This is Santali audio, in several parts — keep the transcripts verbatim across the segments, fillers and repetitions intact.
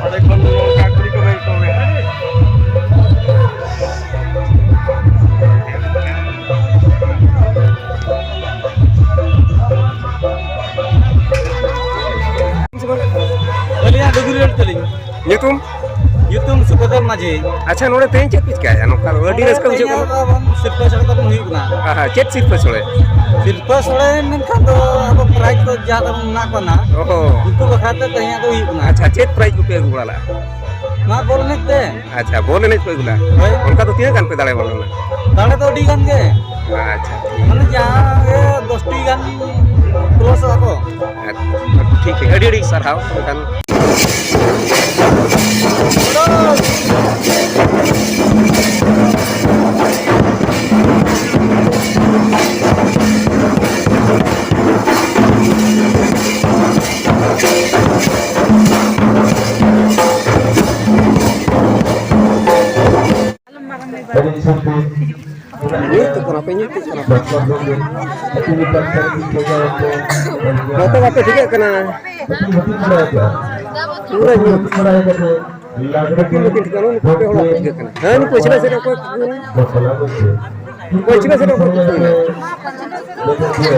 ᱚᱸᱰᱮ ᱠᱷᱚᱱ ᱱᱚᱝᱠᱟ ᱠᱩᱲᱤ ᱠᱚ ᱵᱟᱹᱭ ᱠᱚ ᱜᱮ᱾ ᱟᱹᱞᱤᱧᱟᱜ ᱰᱩᱜᱽᱨᱤ ᱨᱳᱰ ᱛᱟᱹᱞᱤᱧ᱾ ᱧᱩᱛᱩᱢ? ᱧᱩᱛᱩᱢ ᱥᱩᱠᱷᱚᱫᱚᱨ ᱢᱟᱹᱡᱷᱤ᱾ ᱟᱪᱪᱷᱟ, ᱱᱚᱰᱮ ᱛᱮᱦᱮᱧ ᱪᱮᱫ ᱯᱮ ᱪᱤᱠᱟᱹᱭᱟ? ᱱᱚᱝᱠᱟ ᱟᱹᱰᱤ ᱨᱟᱹᱥᱠᱟᱹ ᱵᱩᱡᱷᱟᱹᱜ ᱠᱟᱱᱟ᱾ ᱥᱤᱨᱯᱟᱹ ᱥᱚᱲᱮ ᱛᱟᱵᱚᱱ ᱦᱩᱭᱩᱜ ᱠᱟᱱᱟ᱾ ᱦᱮᱸ, ᱦᱮᱸ, ᱪᱮᱫ ᱥᱤᱨᱯᱟᱹ ᱥᱚᱲᱮ? ᱥᱤᱨᱯᱟᱹ ᱥᱚᱲᱮ ᱢᱮᱱᱠᱷᱟᱱ ᱫᱚ ᱟᱵᱚ ᱯᱨᱟᱭᱤᱡᱽ ᱠᱚ ᱡᱟᱦᱟᱸ ᱛᱟᱵᱚᱱ ᱢᱮᱱᱟᱜ ᱠᱚᱣᱟ ᱱᱟᱜ, ᱚ ᱦᱚᱸ᱾ ᱩᱱᱠᱩ ᱵᱟᱠᱷᱨᱟ ᱛᱮ ᱛᱮᱦᱮᱧᱟᱜ ᱫᱚ ᱦᱩᱭᱩᱜ ᱠᱟᱱᱟ᱾ ᱟᱪᱪᱷᱟ, ᱪᱮᱫ ᱯᱨᱟᱭᱤᱡᱽ ᱠᱚᱯᱮ ᱟᱹᱜᱩ ᱵᱟᱲᱟ ᱞᱮᱫᱼᱟ? ᱱᱚᱣᱟ ᱵᱚᱞ ᱮᱱᱮᱡ ᱛᱮ᱾ ᱟᱪᱪᱷᱟ, ᱵᱚᱞ ᱮᱱᱮᱡ ᱯᱮ ᱟᱹᱜᱩ ᱞᱮᱫᱼᱟ? ᱦᱳᱭ᱾ ᱚᱱᱠᱟ ᱫᱚ ᱛᱤᱱᱟᱹᱜ ᱜᱟᱱ ᱯᱮ ᱫᱟᱲᱮ ᱵᱟᱲᱟ ᱞᱮᱱᱟ? ᱫᱟᱲᱮ ᱫᱚ ᱟᱹᱰᱤ ᱜᱟᱱ ᱜᱮ᱾ ᱟᱪᱪᱷᱟ, ᱴᱷᱤᱠ᱾ ᱢᱟᱱᱮ ᱡᱟᱦᱟᱸ ᱜᱮ ᱫᱚᱥᱴᱤ ᱜᱟᱱ ᱠᱞᱳᱥᱚᱜᱼᱟ ᱠᱚ᱾ ᱟᱪᱪᱷᱟ, ᱴᱷᱤᱠ, ᱴᱷᱤᱠ᱾ ᱟᱹᱰᱤ, ᱟᱹᱰᱤ ᱥᱟᱨᱦᱟᱣ᱾ ᱮᱱᱠᱷᱟᱱ ᱧᱩᱛ ᱠᱟᱱᱟ ᱯᱮ, ᱧᱩᱛ ᱠᱟᱱᱟ ᱯᱮ᱾ ᱱᱚᱛᱮ ᱵᱟᱯᱮ ᱴᱷᱤᱠᱟᱹᱜ ᱠᱟᱱᱟ᱾ ᱯᱩᱨᱟᱹ ᱧᱩᱛ᱾ ᱞᱟᱜᱽᱲᱮ ᱠᱚ ᱞᱟᱹᱜᱤᱫ ᱴᱷᱤᱠᱟᱹ, ᱱᱩᱠᱩ ᱯᱮ ᱦᱚᱲ ᱴᱷᱤᱠᱟᱹᱜ ᱠᱟᱱᱟ᱾ ᱦᱮᱸ, ᱱᱩᱠᱩ ᱯᱟᱹᱪᱷᱞᱟᱹ ᱥᱮᱫ ᱚᱠᱚᱭ ᱠᱚ ᱠᱟᱱᱟ? ᱵᱟᱯᱞᱟ ᱫᱚ ᱪᱮᱫ? ᱯᱟᱹᱪᱷᱞᱟᱹ ᱥᱮᱫ ᱚᱠᱚᱭ ᱠᱚ ᱠᱟᱱᱟ? ᱵᱟᱯᱞᱟ ᱫᱚ ᱪᱮᱫ? ᱵᱟᱯᱞᱟ ᱫᱚ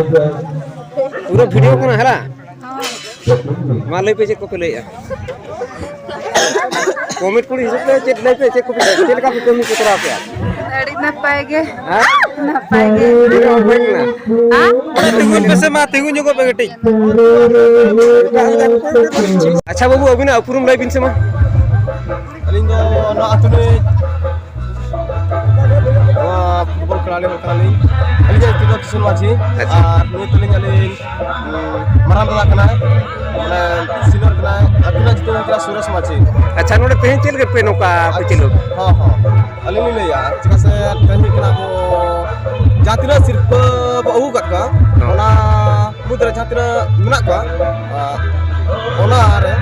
ᱪᱮᱫ? ᱯᱩᱨᱟᱹ ᱵᱷᱤᱰᱤᱭᱳ ᱠᱟᱱᱟ, ᱦᱮᱞᱟ? ᱢᱟ ᱞᱟᱹᱭ ᱯᱮ, ᱪᱮᱫ ᱠᱚᱯᱮ ᱞᱟᱹᱭᱮᱜᱼᱟ? ᱠᱚᱢᱮᱱᱴ ᱠᱩᱲᱤ ᱦᱤᱥᱟᱹᱵ ᱛᱮ ᱪᱮᱫ ᱞᱟᱹᱭ ᱯᱮ, ᱪᱮᱫ ᱠᱚᱯᱮ ᱞᱟᱹᱭᱮᱜᱼᱟ? ᱪᱮᱫ ᱞᱮᱠᱟ ᱯᱮ ᱠᱟᱹᱢᱤ ᱠᱚ ᱛᱚᱨᱟᱣ ᱠᱮᱜᱼᱟ? ᱟᱹᱰᱤ ᱱᱟᱯᱟᱭ ᱜᱮ᱾ ᱦᱮᱸ? ᱱᱟᱯᱟᱭ ᱜᱮ᱾ ᱛᱤᱱᱟᱹᱜ ᱦᱚᱲ ᱯᱮ ᱦᱮᱡ ᱞᱮᱱᱟ? ᱦᱮᱸ? ᱛᱤᱸᱜᱩᱱ ᱯᱮᱥᱮ ᱢᱟ, ᱛᱤᱸᱜᱩ ᱧᱚᱜᱚᱜ ᱯᱮ ᱠᱟᱹᱴᱤᱡ᱾ ᱟᱪᱪᱷᱟ ᱵᱟᱹᱵᱩ, ᱟᱹᱵᱤᱱᱟᱜ ᱩᱯᱨᱩᱢ ᱞᱟᱹᱭ ᱵᱤᱱ ᱥᱮ ᱢᱟ᱾ ᱟᱹᱞᱤᱧ ᱫᱚ ᱱᱚᱣᱟ ᱟᱹᱛᱩ ᱨᱤᱱᱤᱡ, ᱱᱚᱣᱟ ᱯᱷᱩᱴᱵᱚᱞ ᱠᱷᱮᱞᱟᱲᱤ ᱦᱚᱲ ᱠᱟᱱᱟᱞᱤᱧ᱾ ᱟᱹᱞᱤᱧᱟᱜ ᱧᱩᱛᱩᱢ ᱫᱚ ᱠᱤᱥᱩᱱ ᱢᱟᱹᱡᱷᱤ᱾ ᱟᱪᱪᱷᱟ᱾ ᱟᱨ ᱱᱩᱭ ᱛᱟᱹᱞᱤᱧ ᱟᱹᱞᱤᱧ, ᱩᱸ, ᱢᱟᱨᱟᱝ ᱫᱟᱫᱟ ᱠᱟᱱᱟᱭ, ᱢᱟᱱᱮ, ᱥᱤᱱᱤᱭᱚᱨ ᱠᱟᱱᱟᱭ᱾ ᱟᱹᱠᱤᱱᱟᱜ ᱧᱩᱛᱩᱢ ᱦᱩᱭᱩᱜ ᱠᱟᱱᱟ ᱥᱩᱨᱮᱥ ᱢᱟᱹᱡᱷᱤ᱾ ᱟᱪᱪᱷᱟ, ᱱᱚᱰᱮ ᱛᱮᱦᱮᱧ ᱪᱮᱫ ᱞᱟᱹᱜᱤᱫ ᱯᱮ ᱱᱚᱝᱠᱟ ᱯᱮ ᱟᱪᱪᱷᱟ, ᱪᱮᱫᱚᱜ? ᱦᱚᱸ, ᱦᱚᱸ᱾ ᱟᱹᱞᱤᱧ ᱞᱤᱧ ᱞᱟᱹᱭᱟ, ᱪᱮᱫᱟᱜ ᱥᱮ ᱛᱮᱦᱮᱧ ᱦᱩᱭᱩᱜ ᱠᱟᱱᱟ ᱟᱵᱚ ᱡᱟᱦᱟᱸ ᱛᱤᱱᱟᱹᱜ ᱥᱤᱨᱯᱟᱹ ᱵᱚ ᱟᱹᱜᱩ ᱟᱠᱟᱫ ᱠᱚᱣᱟ, ᱦᱚᱸ᱾ ᱚᱱᱟ ᱢᱩᱫᱽᱨᱮ ᱡᱟᱦᱟᱸ ᱛᱤᱱᱟᱹᱜ ᱢᱮᱱᱟᱜ ᱠᱚᱣᱟ, ᱟᱨ ᱚᱱᱟ ᱨᱮ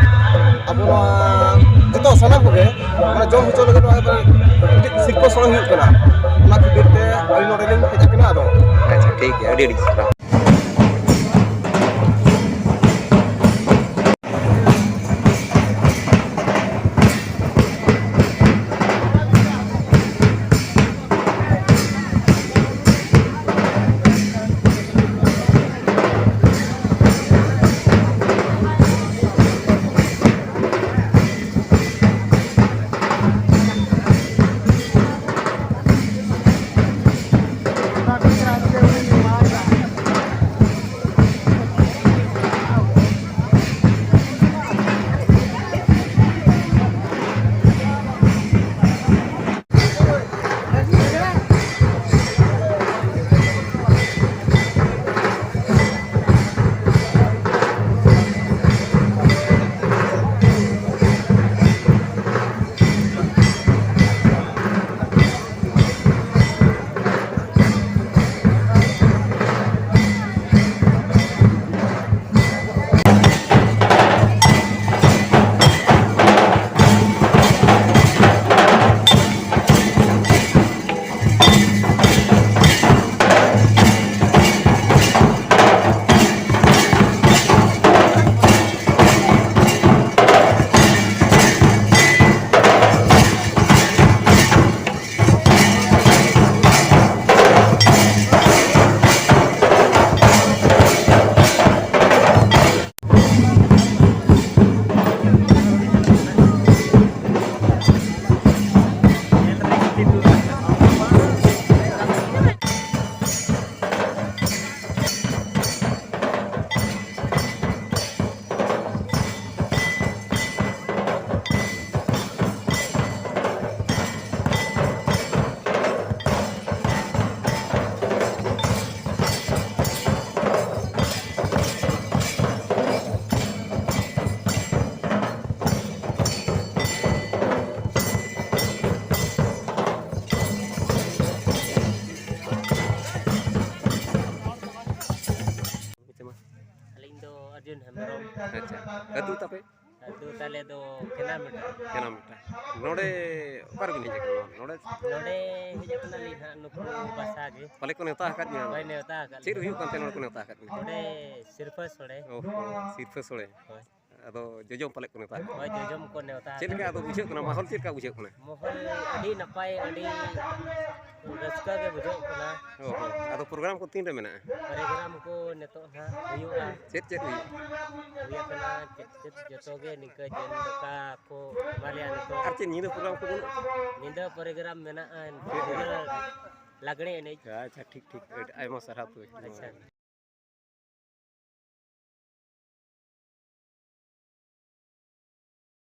ᱟᱵᱚ ᱱᱚᱣᱟ ᱡᱚᱛᱚ ᱥᱟᱱᱟᱢ ᱠᱚᱜᱮ ᱢᱟᱱᱮ ᱡᱚᱢ ᱦᱚᱪᱚ ᱞᱟᱹᱜᱤᱫ ᱱᱚᱣᱟ ᱢᱤᱫᱴᱤᱡ ᱥᱤᱨᱯᱟᱹ ᱥᱚᱲᱮ ᱦᱩᱭᱩᱜ ᱠᱟᱱᱟ᱾ ᱚᱱᱟ ᱠᱷᱟᱹᱛᱤᱨ ᱛᱮ ᱟᱹᱞᱤᱧ ᱱᱚᱰᱮ ᱞᱤᱧ ᱦᱮᱡ ᱟᱠᱟᱱᱟ᱾ ᱟᱫᱚ ᱟᱪᱪᱷᱟ, ᱴᱷᱤᱠ ᱜᱮᱭᱟ, ᱟᱹᱰᱤ ᱟᱹᱰᱤ ᱥᱟᱨᱦᱟᱣ᱾ ᱦᱮᱢᱵᱨᱚᱢ᱾ ᱟᱪᱪᱷᱟ, ᱟᱹᱛᱩ ᱛᱟᱯᱮ? ᱟᱹᱛᱩ ᱛᱟᱞᱮ ᱫᱚ ᱠᱮᱱᱟᱢᱮᱴᱟ᱾ ᱠᱮᱱᱟᱢᱮᱴᱟ᱾ ᱱᱚᱰᱮ ᱚᱠᱟ ᱨᱮᱵᱤᱱ ᱦᱮᱡ ᱟᱠᱟᱱᱟ? ᱱᱚᱰᱮ? ᱱᱚᱰᱮ ᱦᱮᱡ ᱟᱠᱟᱱᱟᱞᱤᱧ ᱦᱟᱸᱜ ᱱᱩᱠᱩ ᱵᱟᱥᱟ ᱜᱮ᱾ ᱯᱟᱞᱮ ᱠᱚ ᱱᱮᱣᱛᱟ ᱟᱠᱟᱫ ᱵᱤᱱᱟ? ᱦᱳᱭ, ᱱᱮᱣᱛᱟ ᱟᱠᱟᱫ ᱪᱮᱫ ᱞᱤᱧᱟ᱾ ᱦᱩᱭᱩᱜ ᱠᱟᱱ ᱛᱮ ᱱᱚᱰᱮ ᱠᱚ ᱱᱮᱣᱛᱟ ᱟᱠᱟᱫ ᱵᱤᱱᱟ? ᱱᱚᱰᱮ ᱥᱤᱨᱯᱟᱹ ᱥᱳᱲᱮ᱾ ᱚᱦᱚ, ᱥᱤᱨᱯᱟᱹ ᱥᱳᱲᱮ᱾ ᱦᱳᱭ᱾ ᱟᱫᱚ ᱡᱚᱡᱚᱢ ᱯᱟᱞᱮ ᱠᱚ ᱱᱮᱣᱛᱟ ᱟᱠᱟᱫ ᱵᱤᱱᱟ? ᱦᱳᱭ, ᱡᱚᱡᱚᱢ ᱠᱚ ᱱᱮᱣᱛᱟ ᱪᱮᱫ ᱞᱮᱠᱟ ᱟᱠᱟᱫ ᱟᱫᱚ ᱞᱤᱧᱟ᱾ ᱵᱩᱡᱷᱟᱹᱜ ᱠᱟᱱᱟ? ᱢᱟᱦᱚᱞ ᱪᱮᱫ ᱞᱮᱠᱟ ᱵᱩᱡᱷᱟᱹᱜ ᱠᱟᱱᱟ? ᱢᱚᱦᱚᱞ ᱟᱹᱰᱤ ᱱᱟᱯᱟᱭ, ᱟᱹᱰᱤ ᱨᱟᱹᱥᱠᱟᱹ ᱜᱮ ᱵᱩᱡᱷᱟᱹᱜ ᱠᱟᱱᱟ᱾ ᱚᱦᱚ, ᱟᱫᱚ ᱯᱨᱳᱜᱨᱟᱢ ᱠᱚ ᱛᱤᱱ ᱨᱮ ᱢᱮᱱᱟᱜᱼᱟ? ᱯᱨᱳᱜᱨᱟᱢ ᱠᱚ ᱱᱤᱛᱚᱜ ᱦᱟᱸᱜ ᱦᱩᱭᱩᱜᱼᱟ᱾ ᱪᱮᱫ ᱪᱮᱫ ᱦᱩᱭᱩᱜᱼᱟ? ᱦᱩᱭ ᱟᱠᱟᱱᱟ ᱪᱮᱫ ᱪᱮᱫ ᱡᱚᱛᱚ ᱜᱮ ᱱᱤᱝᱠᱟᱹ ᱡᱮᱞ ᱫᱟᱠᱟ ᱠᱚ ᱮᱢᱟ ᱞᱮᱭᱟ ᱱᱤᱛᱚᱜ᱾ ᱟᱨ ᱪᱮᱫ ᱧᱤᱫᱟᱹ ᱯᱨᱳᱜᱨᱟᱢ ᱠᱚ ᱵᱟᱹᱱᱩᱜᱼᱟ? ᱧᱤᱫᱟᱹ ᱯᱨᱳᱜᱨᱟᱢ ᱢᱮᱱᱟᱜᱼᱟ, ᱪᱮᱫ ᱦᱩᱭᱩᱜᱼᱟ? ᱞᱟᱜᱽᱲᱮ ᱮᱱᱮᱡ᱾ ᱟᱪᱪᱷᱟ, ᱴᱷᱤᱠ ᱴᱷᱤᱠ, ᱟᱹᱰᱤ ᱟᱭᱢᱟ ᱥᱟᱨᱦᱟᱣ ᱛᱚᱵᱮ᱾ ᱟᱪᱪᱷᱟ᱾